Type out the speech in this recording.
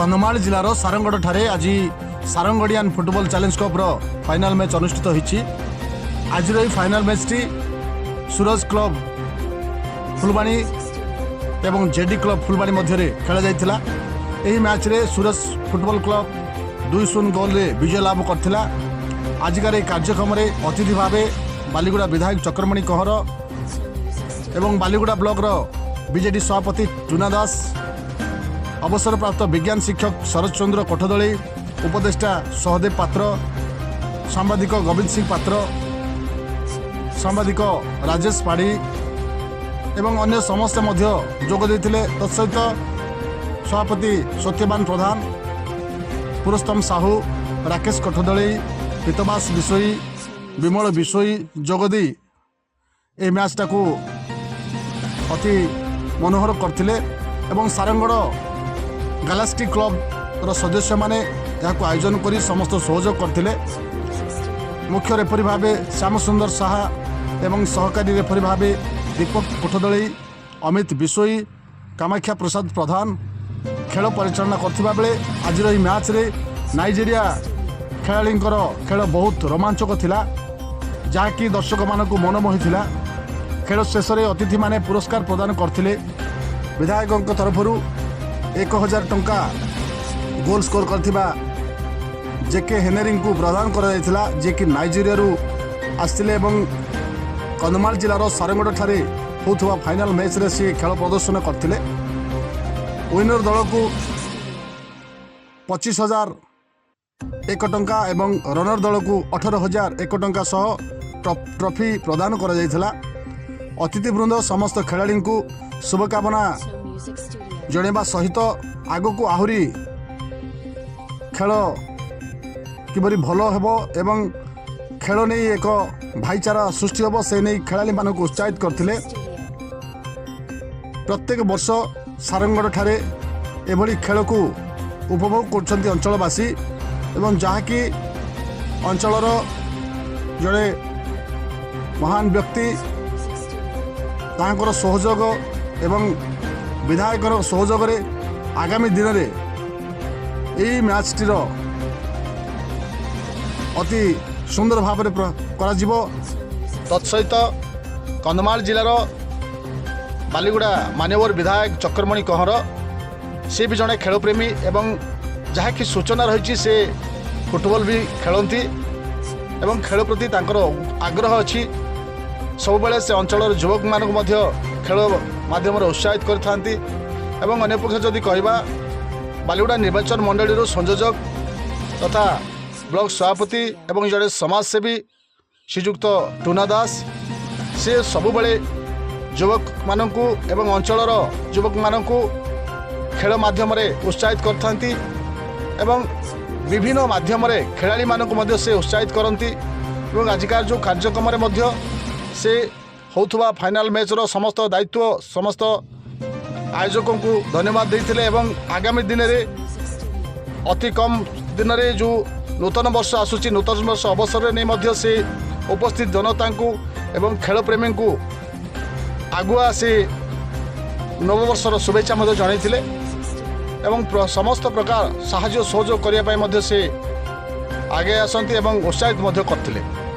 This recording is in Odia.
କନ୍ଧମାଳ ଜିଲ୍ଲାର ସାରଙ୍ଗଡ଼ଠାରେ ଆଜି ସାରଙ୍ଗଡ଼ିଆନ୍ ଫୁଟବଲ ଚ୍ୟାଲେଞ୍ଜ କପ୍ର ଫାଇନାଲ ମ୍ୟାଚ୍ ଅନୁଷ୍ଠିତ ହୋଇଛି। ଆଜିର ଏହି ଫାଇନାଲ ମ୍ୟାଚ୍ଟି ସୁରଜ କ୍ଲବ ଫୁଲବାଣୀ ଏବଂ ଜେଡି କ୍ଲବ ଫୁଲବାଣୀ ମଧ୍ୟରେ ଖେଳାଯାଇଥିଲା। ଏହି ମ୍ୟାଚ୍ରେ ସୁରଜ ଫୁଟବଲ କ୍ଲବ 2-0 ଗୋଲରେ ବିଜୟ ଲାଭ କରିଥିଲା। ଆଜିକାର ଏହି କାର୍ଯ୍ୟକ୍ରମରେ ଅତିଥି ଭାବେ ବାଲିଗୁଡ଼ା ବିଧାୟକ ଚକ୍ରମଣି କହଁର ଏବଂ ବାଲିଗୁଡ଼ା ବ୍ଲକର ବିଜେଡି ସଭାପତି ଟୁନା ଦାସ, ଅବସରପ୍ରାପ୍ତ ବିଜ୍ଞାନ ଶିକ୍ଷକ ଶରତ ଚନ୍ଦ୍ର କୋଠଦଳି, ଉପଦେଷ୍ଟା ସହଦେବ ପାତ୍ର, ସାମ୍ବାଦିକ ଗୋବିନ୍ଦ ସିଂ ପାତ୍ର, ସାମ୍ବାଦିକ ରାଜେଶ ପାଢ଼ୀ ଏବଂ ଅନ୍ୟ ସମସ୍ତେ ମଧ୍ୟ ଯୋଗ ଦେଇଥିଲେ। ତତ୍ସହିତ ସଭାପତି ସତ୍ୟବାନ ପ୍ରଧାନ, ପୁରୁଷୋତ୍ତମ ସାହୁ, ରାକେଶ କୋଠଦଳି, ପିତବାସ ବିଷୋଇ, ବିମଳ ବିଷୋଇ ଯୋଗ ଦେଇ ଏହି ମ୍ୟାଚ୍ଟାକୁ ଅତି ମନୋହର କରିଥିଲେ ଏବଂ ସାରଙ୍ଗଡ଼ ଗାଲାଷ୍ଟି କ୍ଲବର ସଦସ୍ୟମାନେ ଏହାକୁ ଆୟୋଜନ କରି ସମସ୍ତ ସହଯୋଗ କରିଥିଲେ। ମୁଖ୍ୟ ରେଫରୀ ଭାବେ ଶ୍ୟାମସୁନ୍ଦର ସାହା ଏବଂ ସହକାରୀ ରେଫରୀ ଭାବେ ଦୀପକ କୋଠଦଳି, ଅମିତ ବିଷୋଇ, କାମାକ୍ଷା ପ୍ରସାଦ ପ୍ରଧାନ ଖେଳ ପରିଚାଳନା କରିଥିବା ବେଳେ ଆଜିର ଏହି ମ୍ୟାଚ୍ରେ ନାଇଜେରିଆ ଖେଳାଳିଙ୍କର ଖେଳ ବହୁତ ରୋମାଞ୍ଚକ ଥିଲା, ଯାହାକି ଦର୍ଶକମାନଙ୍କୁ ମନମୋହିଥିଲା। ଖେଳ ଶେଷରେ ଅତିଥିମାନେ ପୁରସ୍କାର ପ୍ରଦାନ କରିଥିଲେ। ବିଧାୟକଙ୍କ ତରଫରୁ 1000 ଟଙ୍କା ଗୋଲ୍ ସ୍କୋର କରିଥିବା ଜେକେ ହେନେରୀଙ୍କୁ ପ୍ରଦାନ କରାଯାଇଥିଲା, ଯିଏକି ନାଇଜେରିଆରୁ ଆସିଥିଲେ ଏବଂ କନ୍ଧମାଳ ଜିଲ୍ଲାର ସାରଙ୍ଗଡ଼ଠାରେ ହେଉଥିବା ଫାଇନାଲ ମ୍ୟାଚ୍ରେ ସିଏ ଖେଳ ପ୍ରଦର୍ଶନ କରିଥିଲେ। ୱିନର ଦଳକୁ 25,001 ଟଙ୍କା ଏବଂ ରନର ଦଳକୁ 18,001 ଟଙ୍କା ସହ ଟ୍ରଫି ପ୍ରଦାନ କରାଯାଇଥିଲା। ଅତିଥିବୃନ୍ଦ ସମସ୍ତ ଖେଳାଳିଙ୍କୁ ଶୁଭକାମନା ଜଣାଇବା ସହିତ ଆଗକୁ ଆହୁରି ଖେଳ କିପରି ଭଲ ହେବ ଏବଂ ଖେଳ ନେଇ ଏକ ଭାଇଚାରା ସୃଷ୍ଟି ହେବ, ସେ ନେଇ ଖେଳାଳିମାନଙ୍କୁ ଉତ୍ସାହିତ କରିଥିଲେ। ପ୍ରତ୍ୟେକ ବର୍ଷ ସାରଙ୍ଗଡ଼ଠାରେ ଏଭଳି ଖେଳକୁ ଉପଭୋଗ କରୁଛନ୍ତି ଅଞ୍ଚଳବାସୀ ଏବଂ ଯାହାକି ଅଞ୍ଚଳର ଜଣେ ମହାନ ବ୍ୟକ୍ତି, ତାଙ୍କର ସହଯୋଗ ଏବଂ ବିଧାୟକର ସହଯୋଗରେ ଆଗାମୀ ଦିନରେ ଏହି ମ୍ୟାଚ୍ଟିର ଅତି ସୁନ୍ଦର ଭାବରେ କରାଯିବ। ତତ୍ସହିତ କନ୍ଧମାଳ ଜିଲ୍ଲାର ବାଲିଗୁଡ଼ା ମାନ୍ୟବର ବିଧାୟକ ଚକ୍ରମଣି କହଁର, ସେ ବି ଜଣେ ଖେଳପ୍ରେମୀ ଏବଂ ଯାହାକି ସୂଚନା ରହିଛି, ସେ ଫୁଟବଲ ବି ଖେଳନ୍ତି ଏବଂ ଖେଳ ପ୍ରତି ତାଙ୍କର ଆଗ୍ରହ ଅଛି। ସବୁବେଳେ ସେ ଅଞ୍ଚଳର ଯୁବକମାନଙ୍କୁ ମଧ୍ୟ ଖେଳ ମାଧ୍ୟମରେ ଉତ୍ସାହିତ କରିଥାନ୍ତି। ଏବଂ ଅନ୍ୟପକ୍ଷେ ଯଦି କହିବା, ବାଲିଗୁଡ଼ା ନିର୍ବାଚନ ମଣ୍ଡଳୀରୁ ସଂଯୋଜକ ତଥା ବ୍ଲକ ସଭାପତି ଏବଂ ଜଣେ ସମାଜସେବୀ ଶ୍ରୀଯୁକ୍ତ ଟୁନା ଦାସ, ସେ ସବୁବେଳେ ଯୁବକମାନଙ୍କୁ ଏବଂ ଅଞ୍ଚଳର ଯୁବକମାନଙ୍କୁ ଖେଳ ମାଧ୍ୟମରେ ଉତ୍ସାହିତ କରିଥାନ୍ତି ଏବଂ ବିଭିନ୍ନ ମାଧ୍ୟମରେ ଖେଳାଳିମାନଙ୍କୁ ମଧ୍ୟ ସେ ଉତ୍ସାହିତ କରନ୍ତି। ଏବଂ ଆଜିକାର ଯେଉଁ କାର୍ଯ୍ୟକ୍ରମରେ ମଧ୍ୟ ସେ ହେଉଥିବା ଫାଇନାଲ ମ୍ୟାଚ୍ର ସମସ୍ତ ଦାୟିତ୍ୱ ସମସ୍ତ ଆୟୋଜକଙ୍କୁ ଧନ୍ୟବାଦ ଦେଇଥିଲେ। ଏବଂ ଆଗାମୀ ଦିନରେ, ଅତି କମ୍ ଦିନରେ ଯେଉଁ ନୂତନ ବର୍ଷ ଆସୁଛି, ନୂତନ ବର୍ଷ ଅବସରରେ ନେଇ ମଧ୍ୟ ସେ ଉପସ୍ଥିତ ଜନତାଙ୍କୁ ଏବଂ ଖେଳପ୍ରେମୀଙ୍କୁ ଆଗୁଆ ସେ ନବବର୍ଷର ଶୁଭେଚ୍ଛା ମଧ୍ୟ ଜଣାଇଥିଲେ ଏବଂ ସମସ୍ତ ପ୍ରକାର ସାହାଯ୍ୟ ସହଯୋଗ କରିବା ପାଇଁ ମଧ୍ୟ ସେ ଆଗେଇ ଆସନ୍ତି ଏବଂ ଉତ୍ସାହିତ ମଧ୍ୟ କରିଥିଲେ।